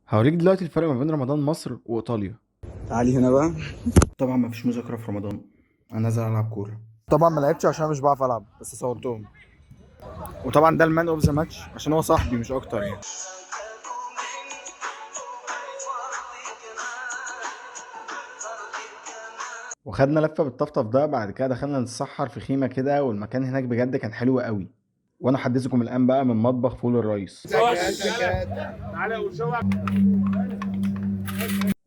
هوريك دلوقتي الفرق ما بين رمضان مصر وايطاليا. تعالي هنا بقى. طبعا مفيش مذاكرة في رمضان، انا نازل العب كورة. طبعا ما لعبتش عشان مش بعرف العب، بس صورتهم. وطبعا ده ال man of the match عشان هو صاحبي مش اكتر يعني. وخدنا لفه بالطفطف ده، بعد كده دخلنا نتسحر في خيمة كده، والمكان هناك بجد كان حلو قوي. وانا حدثكم الان بقى من مطبخ فول الريس.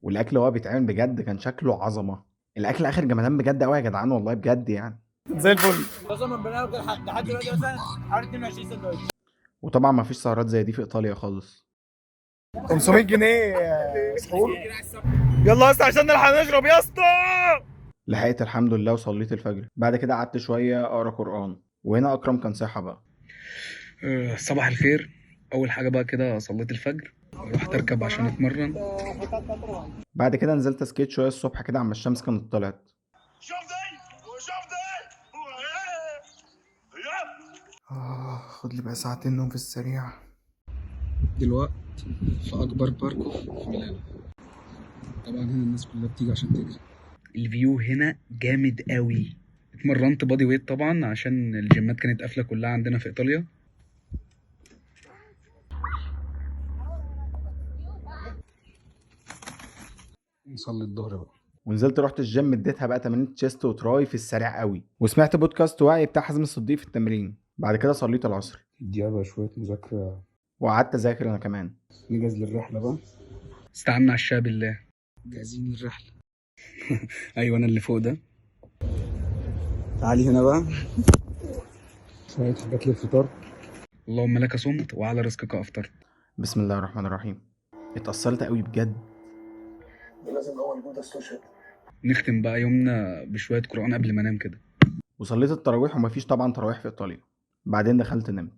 والاكل وهو بيتعمل بجد كان شكله عظمه. الاكل اخر جمدان بجد قوي يا جدعان، والله بجد يعني زي الفل. قسما بالله لحد دلوقتي مثلا حوالي 22 سندوتش. وطبعا مفيش سهرات زي دي في ايطاليا خالص. 500 جنيه سحور. يلا يا اسطى عشان نلحق نشرب يا اسطى. لحقت الحمد لله وصليت الفجر. بعد كده قعدت شوية اقرا قران، وهنا اكرم كان صحى بقى. صباح الخير. اول حاجة بقى كده صليت الفجر، رحت اركب عشان اتمرن. بعد كده نزلت skate شوية الصبح كده عما الشمس كانت طلعت. خد لي بقى ساعتين نوم في السريع. دلوقتي في اكبر parco في ميلانو. طبعا هنا الناس كلها بتيجي عشان تجري. ال view هنا جامد قوي. اتمرنت body weight طبعا عشان الجيمات كانت قافله كلها عندنا في ايطاليا. نصلي الظهر بقى. ونزلت رحت الجيم، اديتها بقى تمارين chest و tri في السريع قوي، وسمعت بودكاست وعي بتاع حازم الصديق في التمرين. بعد كده صليت العصر. دي بقى شوية مذاكرة وقعدت اذاكر انا كمان. نجهز للرحلة بقى. استعنا على الشاي بالله. جاهزين للرحلة. ايوه انا اللي فوق ده. تعالي هنا بقى. شوية حاجات للفطار. اللهم لك صمت وعلى رزقك افطرت. بسم الله الرحمن الرحيم. اتأثرت قوي بجد. نختم بقى يومنا بشوية قران قبل ما انام كده. وصليت التراويح، ومفيش طبعا تراويح في ايطاليا. بعدين دخلت نمت.